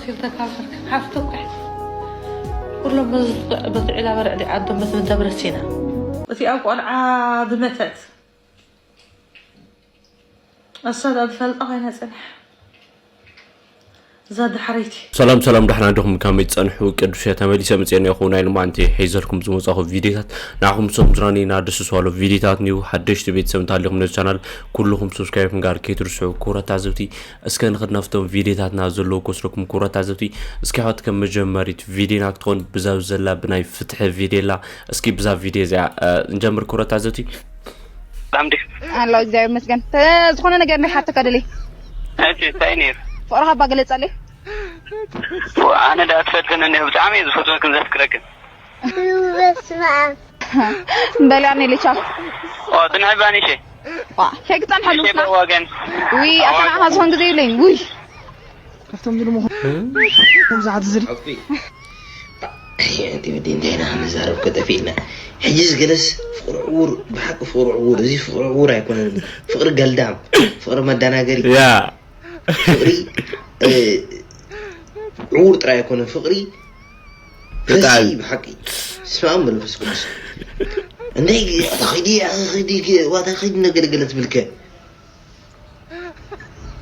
ክልተ ካብ ሓፍቱ ቁሕ ኩሎም በዚ በዚ ዒላ በርዕዲ ዓዶም በቲ ምንተ ብረሲና። እቲኣ ቆልዓ ብመተት እሳ ዳ ትፈልጣ ኮይና ጽንሕ። እዛ ዳሕረይቲ። ሰላም ሰላም፣ ደሕና ዲኹም? ከመይ ትጸንሑ? ቅዱስ እየ፣ ተመሊሰ መጽኤ እኒአኹ። ናይ ሎማዓንቲ ሒዘልኩም ዝመጻኹ ቪዲዮታት ንዓኹም ሰሙዝራኒ ናደስስዋሎ ቪዲዮታት ኒው ሓደሽቲ ቤተሰብ እንተሃሊኹም ነዚ ቻናል ኩልኹም ሰብስክራይብ ምግባር ከይትርስዑ። ክቡራት ተዓዘብቲ፣ እስከ ንኽድ ናብቶም ቪዲዮታትና ዘለዉ ክወስደኩም። ክቡራት ተዓዘብቲ፣ እስኪ ሕዋት ከም መጀመሪት ቪዲዮና ክትኾን ብዛ ዘላ ብናይ ፍትሒ ቪዲዮ ኣላ። እስኪ ብዛ ቪዲዮ እዚኣ፣ እ፣ ንጀምር ክቡራት ተዓዘብቲ። ሰላም ድዩ? ኣሎ፣ እግዚኣብሔር ይመስገን። ተ-፣ ዝኾነ ነገር እንድሕር ሓተካ ደልየ። እሺ፣ እንታይ ነይሩ? ፍቕርኻ እባ ግለጸለይ። ዋ፣ ኣነ ደኣ ትፈልጥኒ እንዲኹ፣ ብጣዕሚ እየ ዝፈትወክን ዘፍቅረክን። በስመ ኣብ። በል፣ ኣነ ኢለ ቻው። ኦ፣ ትንሕባ ንእሸ። ዋ፣ ሸይ ክጸንሐሉ ንእሸ ስና። በዋገን። ውይ፣ ኣታ ንዓኻ ዝኾን ግዜ የብለይን። ውይ። ካብቶም ዝድምኹ ከምዚ ዓዲ ዝድ-፣ ሓቂ። እቲ ወዲ እንታይ ኢና ክንዛረብ ከጠፊእና? ሕጂስ ገለስ ፍቕሪ ዕዉር፣ ብሓቂ ፍቕሪ ዕዉር፣ እዚ ፍቕሪ ዕዉር ኣይኮነን። ፍቕሪ ገልዳም፣ ፍቕሪ መደናገሪ። ያ። ፍቕሪ፣ እ፣ ዕዉር ጥራይ ኣይኮነን። ፍቕሪ ብጣዕሚ። ረሲ ብሓቂ። ስማም መንፈስ ቅዱስ። እንታይ ኣታ ኸይዲ፣ ኣታ ኸይዲ፣ ዋታ ኸይዲ ነገለገለ ትብልከ?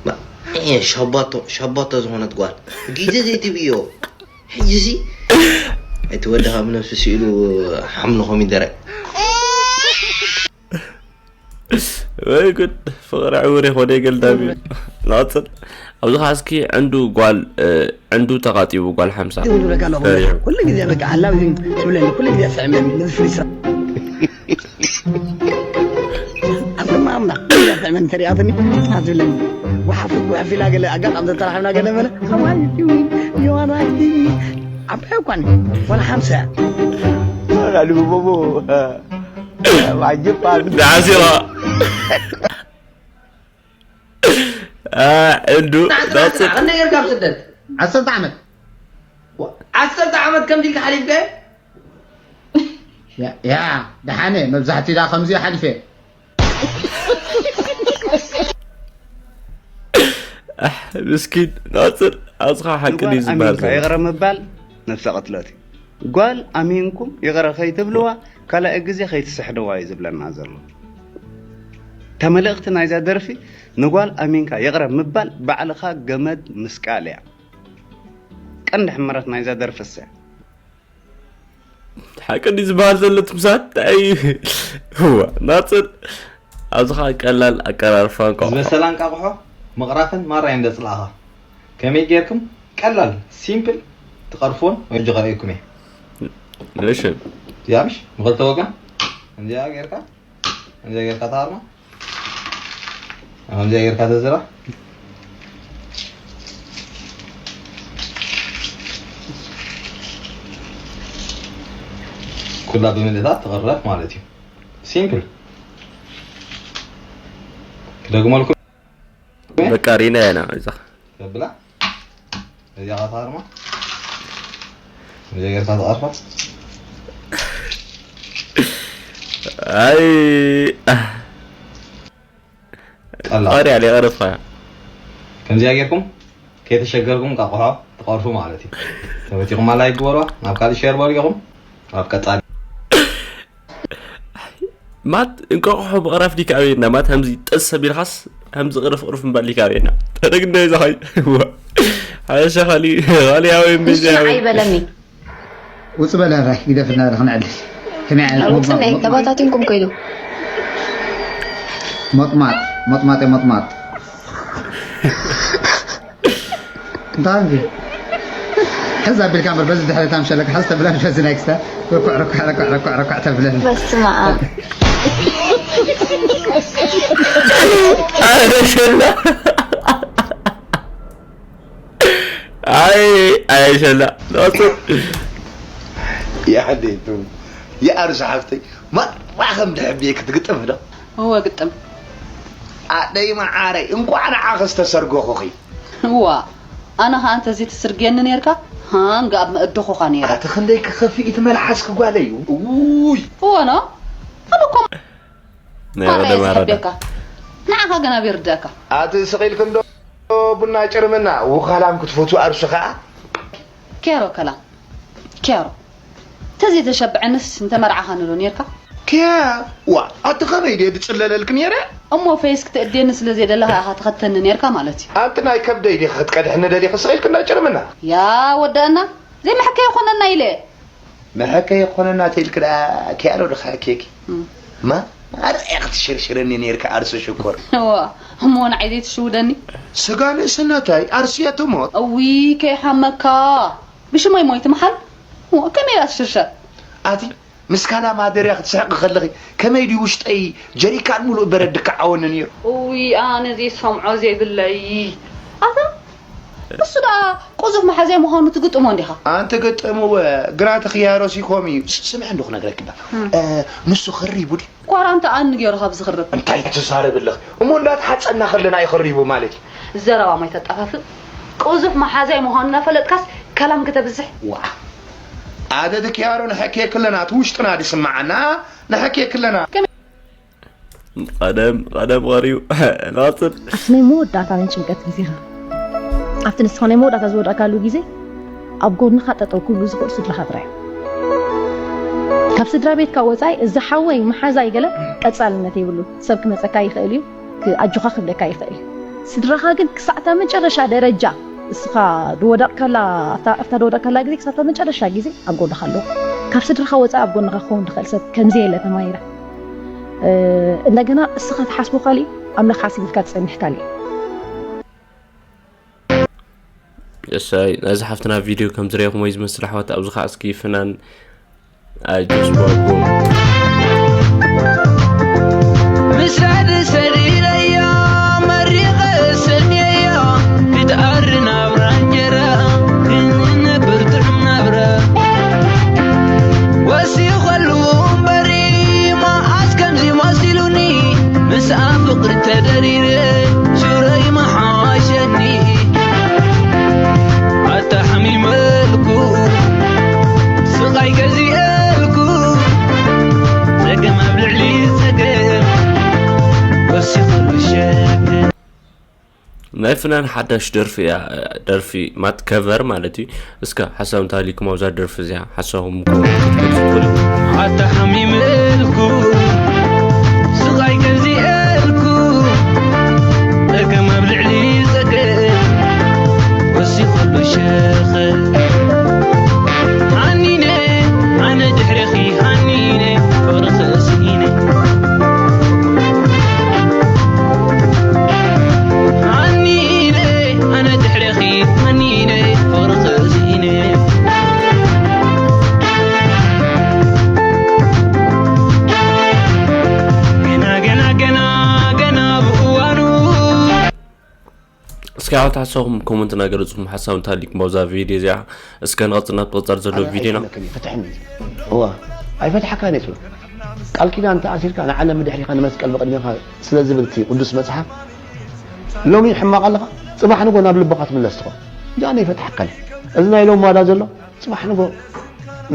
ማ-፣ ኤ፣ ሻባቶ፣ ሻባቶ ዝኾነት ጓል። ግዜ ዘይትብዮ። ሕጂሲ፣ እቲ ወዲ ካብ ነብሱ ስኢሉ ሓምሊ ኮሚደረ። ወይ ጉድ፣ ፍቕሪ ዕውር ይኾነ ገልዳም እዩ። ንቐጽል። ኣብዚ ኸዓ እስኪ ዕንዱ ጓል፣ እ፣ ዕንዱ ተቓጢቡ ጓል ሓምሳ። ዝብለካ ኣለኹ። ፈሪሑ። ኩሉ ግዜ በቃ ኣላብዚም ትብለኒ፣ ኩሉ ግዜ ስዕመኒ፣ ነዚ ፍሪሳ። ኣሰማምና፣ ስዕመን ተሪኣትኒ፣ ኣትብለኒ። ወሓፍ፣ ወሓፍ ኢላ ገለ ኣጋጣሚ ተተራኺብና ገለ በለ፣ "How are you doing? You all right?" ዓባይ እኳ ነኝ፣ ዋላ ሓምሳ እያ። ላሉ ቦቦ፣ ዋጅብ ኣሉ። ደሓን ሲራ። አ፣ እንዱ፣ ዓሰርተ ናጽር። ዓመት፣ ክንደይ ጌርካ ኣብ ስደት? ዓሰርተ ዓመት። ዋ፣ ዓሰርተ ዓመት ከምዚ ኢልካ ሓሊፍካዮ? ያ፣ ያ፣ ደሓነ፣ መብዛሕትኡ ዳ ከምዚ ሓሊፈ። ኣሕ፣ ምስኪን ናጽር፣ ኣጽኻ ሓቂ ንጓል ድዩ ዝበሃል ኣሚንካ ዘሎ? ይቕረ ምባል ነፍሰ ቅትለት እዩ። ጓል ኣሚንኩም ይቕረ ከይትብልዋ፣ ካልኣይ ግዜ ከይትስሕድዋ እዩ ዝብለና ዘሎ። እታ መልእኽቲ ናይዛ ደርፊ፣ ንጓል ኣሚንካ ይቕረ ምባል ባዕልኻ ገመድ ምስቃል እያ። ቀንዲ ሕመረት ናይዛ ደርፊ እሳ እያ። ሓቂ እንዲ ዝበሃል ዘሎ ትምሳት፣ ኣይ፣ እዋ፣ ናጽር፣ ኣብዚ ኸዓ ቀላል ኣቀራርፋ እንቋቑሖ። ዝበሰላ እንቋቑሖ ምቕራፍን ማራይ እንደ ጽላእኻ። ከመይ ጌርኩም ቀላል፣ ሲምፕል፣ ትቐርፍዎን ወይ ሕጂ ከርእየኩም እየ። እሺ። እዚኣ ምሽ፣ ብኽልተ ወገን፣ እንዚኣ ጌርካ፣ እንዚኣ ጌርካ ተሃርማ። ከምዚኣ ጌርካ ተዝራ። ኩላ ብምልእታ ትቕረፍ ማለት እዩ። ሲምፕል። ክደግመልኩም። በቃ ሪና ኢና እዛ። ተብላ። እዚኣ ኸዓ ታርማ። እዚኣ ጌርካ ትቐርፋ። ኣይ። ቀላል። ቀሪ ኣለ ቀረፍካ። ከምዚኣ ጌርኩም ከይተሸገርኩም እንቋቑሖ ትቐርፉ ማለት እዩ። ተፈቲኹም ኣላ ይግበርዋ፣ ናብ ካልእ ሸር በሉ ኢኹም። ኣብ ቀጻሊ። ማት እንቋቑሖ ምቕራፍ ዲካ ኣበየና? ማት ከምዚ ጠስ ኣቢልካስ ከምዚ ቅርፍ ቅርፍ ምባል ዲካ ኣበየና? ተደግደ ይዛኸይ። ሓበሻ ኻሊ፣ ኻሊ ኣበይ ምዚ ንሱ ኣበይ? ንዓይ በለኒ። ውጽእ በለ ራይ ግደፍና ክንዕልል። ከመይ ዓይነት ውጽእ መጥማጥ፣ ነይ መጥማጥ። ተባታቲንኩም ከይዱ። መጥማጥ፣ መጥማጥ፣ መጥማጥ። እንታይ እንዲ? ሕዝ ኣቢልካ እምበር በዚ ድሕሪት ኣምሸለካ፣ ሕዝ ተብላ በዚ ናይ ክስታ። ርኩዕ፣ ርኩዕ፣ ርኩዕ፣ ርኩዕ፣ ርኩዕ ተብለኒ። በስመ ኣብ። ኣረ ሸላ። ኣይ፣ ኣይ ሸላ። ናቱ። የሓደይቱ፣ የኣርሱ ሓፍተይ፣ ማ-፣ ማ ከም ድሕብየ ክትግጥም ዶ? እወ፣ ግጥም። ኣደይ መዓረይ፣ እንቋዕ ንዓኺ ዝተሰርገኹኺ። እዋ፣ ኣነ ኸኣ እንተዘይትስርግየኒ ኔርካ፣ ሃንግ ኣብ መእደኹኻ ኔረ። ኣቲ ክንደይ ክኸፍእ እቲ መልሓስኪ ጓለይ። ውይ። እወ፣ ኖ? ኣነ እኮ ናይ ማራ ቀደም እየ ኣራዳ። ዝሕብየካ። ንዓኻ ግን ኣበይ ይርድኣካ? ኣቲ ስቕ ኢልኪ እንዶ ቡና ጭርምና፣ ውኻላም ክትፈትዊ ኣርሱ ኸኣ። ኬሮ ከላ ኬሮ፣ ተዘይተሸብዐንስ እንተመርዓኻኒ ዶ ኔርካ? ኪያ፣ ዋ፣ ኣቲ ከመይ ድየ ድጽለለልኪ ኔረ? እሞ ፈይስ ክትእድየኒ ስለ ዘይደለኻ ኢኻ ትኸተኒ ኔርካ ማለት እዩ። ኣንቲ ናይ ከብደይ ዲኺ ክትቀድሕኒ ደሊኺ ስቕ ኢልኪ እንዳጭርምና? ያ ወደአና፣ ዘይመሐከ ይኾነና ኢለ። መሐከ ይኾነና ተይልኪ ደኣ ኪያሎ ድኸሕኬኪ። እም። ማ ኣርያ ክትሽርሽረኒ ኔርካ ኣርሲ ሽኮር። እዋ፣ እሞ ንዓይ ዘይትሽውደኒ? ስጋ ንእስነተይ ኣርስያ ትሞት። እዊ፣ ከይሓመካ። ብሽመይ ሞይት መሓል? እዋ፣ ከመይ ኢላ ትሽርሸር? ኣቲ ምስ ካላ ማደርያ ክትስሕቂ ከለኺ ከመይ ድዩ ውሽጠይ ጀሪካን ሙሉእ በረድ ድከዓወኒ ነይሩ። እዊ፣ ኣነ ዘይሰምዖ ዘይብለይ። ኣታ፣ እሱ ደኣ ቁዙፍ መሓዛይ ምዃኑ ትግጥሞ እንዲኻ። ኣንቲ ግጥምወ፣ ግራ ተኽያሮስ ይኾም እዩ። ስ-፣ ስምዒ እንዶ ክነግረኪ እባ። እም። እ፣ ንሱ ኽሪቡ ድዩ? ኳራንታ ኣን ገይሩ ካብ ዝኽርብ። እንታይ ትዛረቢ ኣለኺ? እሞ እንዳተሓጸና ከለና እዩ ኽሪቡ ማለት እዩ። ዘረባ ማይ ተጣፋፍእ። ቁዙፍ መሓዛይ ምዃኑ እናፈለጥካስ ከላም ከተብዝሕ። ዋ። ኣደ ድክያሮ ንሐኬ ክለና፣ እቲ ውሽጥና ድስማዓና፣ ንሐኬ ክለና። ቀደም፣ ቀደም ቀሪቡ። ንቐጽል። ኣብቲ ናይ መወዳእታ ናይ ጭንቀት ግዜኻ፣ ኣብቲ ንስኻ ናይ መወዳእታ ዝወደቕካሉ ግዜ፣ ኣብ ጎንኻ ጠጠው ክብሉ ዝኽእሉ ስድራኻ ጥራይ እዮም። ካብ ስድራ ቤትካ ወጻኢ፣ እዚ ሓወይ፣ መሓዛይ ገለ ቀጻልነት የብሉን። ሰብ ክመጸካ ይኽእል እዩ፣ ክ-፣ ኣጆኻ ክብለካ ይኽእል እዩ። ስድራኻ ግን ክሳዕ እታ መጨረሻ ደረጃ፣ እስኻ ዝወደቕካላ፣ ኣብታ፣ ኣብታ ዝወደቕካላ ግዜ፣ ክሳዕ እታ መጨረሻ ግዜ ኣብ ጎንኻ ኣለዉ። ካብ ስድራኻ ወጻኢ ኣብ ጎንኻ ክኸውን ዝኽእል ሰብ ከምዘየለ ተማሂረ። እ፣ እንደገና እስኻ ትሓስቦ ካሊእ፣ ኣምላኽ ሓሲብልካ ትጸንሕ ካሊእ። እሰይ፣ ናይዚ ሓፍትና ቪድዮ ከም ዝረኣኹሞ እዩ ዝመስል ኣሕዋት። ኣብዚ ኸዓ እስኪ ፍናን፣ ኣይ ጀስት ዋጎ። ምሳድ ሰዲረያ መሪቐ ሰንየያ ክትኣሪ ናብራ እንጀራ ክንነብር ጥዑም ናብራ ወሲኸሉ እምበሪ መዓስ ከምዚ መሲሉኒ ምስኣ ፍቕሪ ተደሪረ ሱረይ መሓሸኒ ኣታ ሓሚመልኩ ስቓይ ገዚኤልኩ ጸገም ኣብ ልዕሊ ጸገም ወሲኸሉ ሸገር ናይ ፍናን ሓዳሽ ደርፊ እያ፣ ደርፊ ማት ከቨር ማለት እዩ። እስከ ሓሳብ እንተሃልዩኩም ኣብዛ ደርፊ እዚኣ ሓሳብኩም ኮመንት ክትገልጹ ትኽእሉ። ኣታ ሓሚመልኩ ስቓይ ገዚኤልኩ ጸገም ኣብ ልዕሊ ጸገም ወሲኸሉ ሸኸል ሃኒነ ኣነ ድሕሬኺ ሃኒነ ፍቕርኺ ስኢነ ሃኒነ ኣነ ድሕሬኺ ሃኒነ ፍቕርኺ ስኢነ ገና ገና ገና ገና ብእዋኑ እስኪ ኣብ ሓሳብኩም ኮመንት እናገለጽኩም ሓሳብ እንተሃልዩኩም ኣብዛ ቪድዮ እዚኣ። እስከ ንቐጽል፣ ናብ ቀጻሊ ዘሎ ቪድዮና። ኣይፈትሐካን እየ፣ ፍትሕኒ። እዋ፣ ኣይፈትሐካን እየ ትብሎ። ቃል ኪዳን ተኣሲርካ ንዓለም ብድሕሪኻ ንመስቀል ብቕድሜኻ ስለ ዝብል እቲ ቅዱስ መጽሓፍ፣ ሎሚ ሕማቕ ኣለኻ፣ ጽባሕ ንጎ ናብ ልቦኻ ትምለስ ትኾን። እዚ ኣነ ኣይፈትሐካን እየ። እዚ ናይ ሎማዳ ዘሎ፣ ጽባሕ ንጎ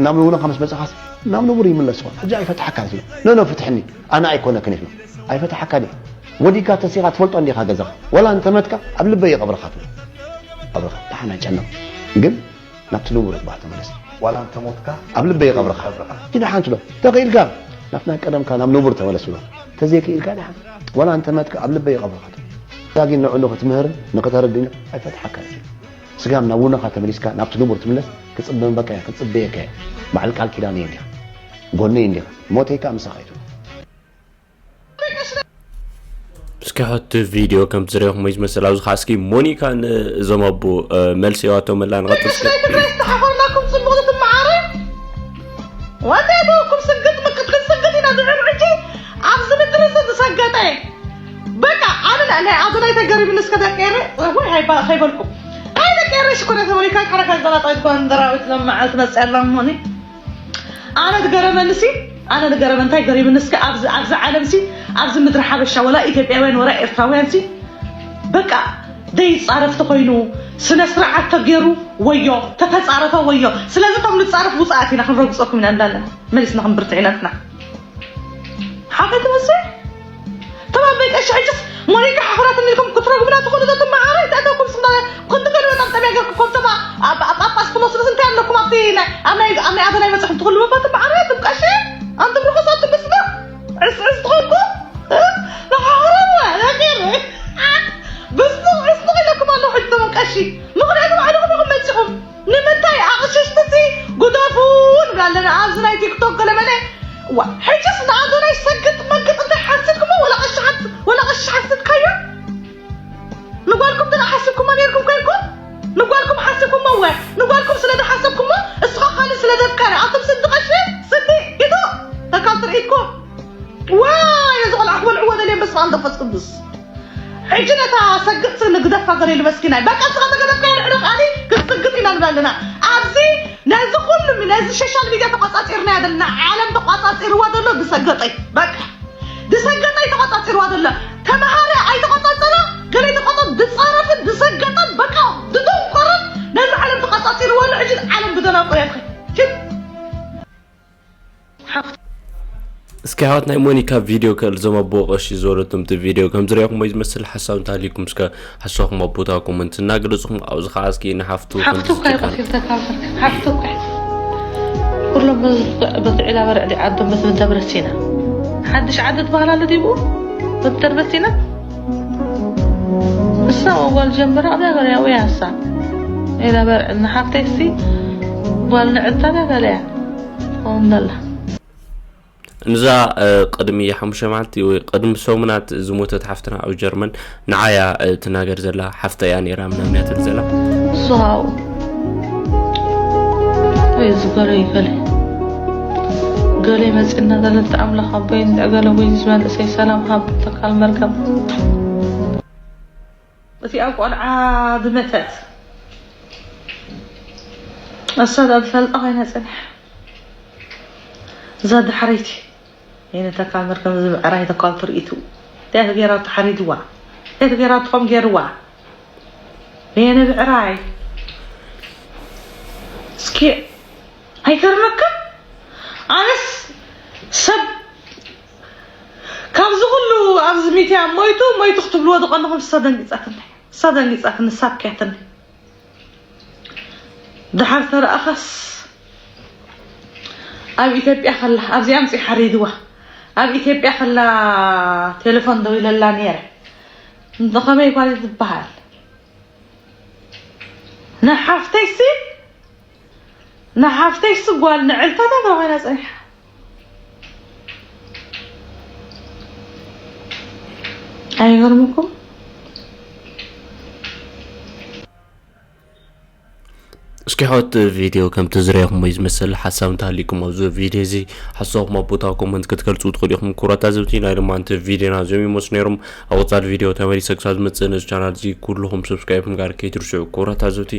ናብ ንቡርኻ ምስ መጻኻስ፣ ናብ ንቡር ይምለስ ይኾን። እዚ ኣይፈትሐካን እየ ትብሎ። ኖ፣ ኖ፣ ፍትሕኒ። ኣነ ኣይኮነክን እየ ትብሎ። ኣይፈትሐካን እየ። ወዲካ ተሲኻ ትፈልጦ እንዲኻ ገዛኻ። ዋላ እንተመትካ ኣብ ልበይ ይቐብረኻ ትብል። ቀብርኻ ደሓን ኣይጨነቕ። ግን ናብቲ ንቡር ዝበሃል ተመለስ። ዋላ እንተሞትካ ኣብ ልበይ ይቐብረኻ። ይቐብረኻ። እቲ ደሓን ትሎ። ተኽኢልካ ናብቲ ናይ ቀደምካ ናብ ንቡር ተመለስ ብሎ። ተዘይክኢልካ ደሓን። ዋላ እንተመትካ ኣብ ልበይ ይቐብረኻ ትብል። ዳጊን ንዕኡ ንኽትምህርን ንኽተረድእን ኣይፈትሓካን እዩ። ስጋም ናብ ውነኻ ተመሊስካ ናብቲ ንቡር ትምለስ ክጽበ እምበካ እየ፣ ክጽበየካ እየ። በዓል ቃል ኪዳን እየ እንዲኻ። ጎነይ እንዲኻ። ሞተይ ከኣ ምሳኻ እየ ትብል። እስኪ ሕቲ ቪድዮ ከም ትሪእኹም ወይ ዝመስል ኣብዚ ከዓ እስኪ ሞኒካ ንእዞም ኣቦ፣ እ፣ መልሲ የዋቶም ኣላ ንቐጥል እስኪ። ናይ ትግራይ ዝተሓፈርናኩም ጽቡቕ ትመዓረ። ዋንታ የተወኩም ስግጥ ምቅጥቅጥ ስግጥ ኢና ድሕሪ ሕጂ ኣብዚ ምድሪ እዚ ዝሰገጠ። በቃ ኣነ ናይ፣ ናይ ኣዶናይ ተገሪብኒ እስከ ደቂ ኤረ፣ ወይ ሃይባ-፣ ከይበልኩም። ኣይ ደቂ ኤረ ሽኮር ተመሪካ ሓረካ ዘላጣ ይኮን ደራዊት ለማዓልት መጽያ ኣላ ሞኒ። ኣነ ዝገረመኒ ሲ፣ ኣነ ዝገረመ እንታይ ገሪምኒ እስከ ኣብዚ፣ ኣብዚ ዓለም ሲ፣ ኣብዚ ምድሪ ሓበሻ ወላ ኢትዮጵያውያን ወላ ኤርትራውያን ሲ፣ በቃ ዘይጻረፍ ተኾይኑ፣ ስነ ስርዓት ተገይሩ ወዮ፣ ተተጻረፈ ወዮ። ስለዚ እቶም ንጻረፍ ውጽኣት ኢና ክንረግጾኩም ኢና እንዳለን መሊስና ክንብርትዕ ኢና ንሕና። ሓቂ ትመስል? ተባበይ ቀሺ ሕጅስ ሞኒካ ሓፍራትኒ ኢልኩም ክትረግሙና ትኽእሉ ዶ? ትመዓረ ተእተውኩም ስንዳ ክንዲ ገለ በጣም ጠመያ ገርኩ ኮምተማ ኣብ ኣብ ጳጳስ ክመስሉስ እንታይ ኣለኩም ኣብቲ ናይ ኣብ ናይ ኣብ ናይ ኣዶናይ በጽሕኩም ትኽልቡ ባት በዓረ ትብቀሽ ኣንትም ርኹሳት ትብስና ዕስዕስ ትኾንኩ ንሓረዋ ነገር ብስኑ ዕስኑ ኢለኩም ኣለኹ ሕጂ ተመቀሺ ምኽንያቱ ባዕልኹም ኢኹም መጺኹም ንምንታይ ኣቕሽሽትሲ ጉደፉ ንብላ ኣለና ኣብዚ ናይ ቲክቶክ ገለመለ ዋ ሕጅስ ንኣዶናይ ሰግጥ መግጥ እንታይ ሓስድኩሞ ወላ ቀሺ ሓስ- ወላ ቀሺ ሓስድካዮ ንጓልኩም ጥራሕ ሓሲብኩማ ነይርኩም ኮይንኩም ንጓልኩም ሓሲብኩሞ እወ ንጓልኩም ስለ ዝሓሰብኩሞ እስኻ ካልእ ስለ ዘፍቀረ ኣቱም ስዲ ቀሺ ስዲ ኢቱ ተካል ትርኢትኩም ዋይ ነዚ ቆልዓ ክበልዕዎ ደልዮም በስመ ኣብ መንፈስ ቅዱስ ሕጂ ነታ ሰግጥ ንግደፋ ገለ ኢሉ መስኪናይ በቃ ስኻ ተገደፍካ ይርሕርኽ ኣሊ ክትስግጥ ኢና ንብል ኣለና ኣብዚ ነዚ ኩሉ ነዚ ሶሻል ሚድያ ተቋጻጺርናዮ ዘለና ዓለም ተቋጻጺርዋ ዘሎ ብሰገጠይ በቃ ድሰገጠ ኣይተቆጻጽርዋ ዘሎ ተማሃረ ኣይተቆጻጸረ ገለ ተቆጻ ድጻረፍን ድሰገጠን በቃ ድደንቆረን ነዚ ዓለም ተቆጻጺርዋ ኣሎ ሕጂ ዓለም ብደናቆ ያትኸ ሽት እስኪ ሃወት ናይ ሞኒካ ቪድዮ ከልዞም ኣቦ ቀሺ ዝበለቶም እቲ ቪድዮ ከም ዝሪኣኹሞ ዝመስል ሓሳብ እንተሃሊኩም እስከ ሓሳብኩም ኣብ ቦታ ኮመንት እናገለፅኹም ኣብዚ ከዓ እስኪ ንሓፍቱ ሓፍቱ እኳ ይቆሲልተካ ሓፍቱ እኳ ኩሎም በዚ ዕላ በርዕዲ ዓዶም በቲ ምደብረ ሲና ሓድሽ ዓዲ ትበሃል ኣሎ ዲብኡ በቲ ደርበ ሲና እሳ ወጓል ጀምበራ ኣብያ ገርያ ወይ ኣሳ ኢላ በርዕና ሓፍተይ ሲ ጓል ንዕልታ ኣብያ ገለያ ትኸውን ዘላ ንዛ ቅድሚ ሓሙሽተ መዓልቲ ወይ ቅድሚ ሰሙናት ዝሞተት ሓፍትና ኣብ ጀርመን ንዓያ ትናገር ዘላ ሓፍታ እያ ነይራ ምናምን እያ ትብል ዘላ። እሱ ሃው ወይ እዚ ገለ ይፈለ ገለ መፅና ዘለተ ኣምላኽ ኣቦይ ንዕገለ ወይ ዝመንእሰይ ሰላም ሃብ ተካል መርገም እቲኣ ቆልዓ ዝመተት እሳ ዝኣ ዝፈልጣ ኮይና ፅንሕ እዛ ዳሕረይቲ የነተካ መርከም እዚ ምዕራይ ተካል ትርኢቱ እንታይ ተገይራ ተሓሪድዋ እንታይ ተገይራ ትኾም ገይርዋ የነ ምዕራይ እስኪ ኣይገርመካ ኣነስ ሰብ ካብዚ ኩሉ ኣብዚ ሚትያ ሞይቱ ሞይቱ ክትብልዎ ዝቐንኹም እሳ ደንጊፃትኒ እሳ ደንጊፃትኒ ሳብ ክያትኒ ደሓር ተረኣኻስ ኣብ ኢትዮጵያ ከላ ኣብዚኣ ምፅእ ሓሪድዋ ኣብ ኢትዮጵያ ከላ ቴሌፎን ደዊለላ ነይረ እንተ ከመይ ጓል ዝበሃል ንሓፍተይሲ ንሓፍተይሲ ጓል ንዕልታ ተባባይና ፀኒሓ ኣይገርምኩም እስኪ ሕወት ቪድዮ ከምቲ ዝረየኹሞ እዩ ዝመስል ሓሳብ እንተሃሊኩም ኣብዚ ቪድዮ እዚ ሓሳብኩም ኣብ ቦታ ኮመንት ክትገልፁ ትኽእሉ ኢኹም ክቡራት ታዘብቲ ናይ ድማ እቲ ቪድዮና እዚኦም ይመስሉ ነይሮም ኣብ ወፃል ቪድዮ ተመሊሰ ክሳብ ዝመፅእ ነዚ ቻናል እዚ ኩልኹም ሰብስክራይብ ምግባር ከይትርስዑ ክቡራት ታዘብቲ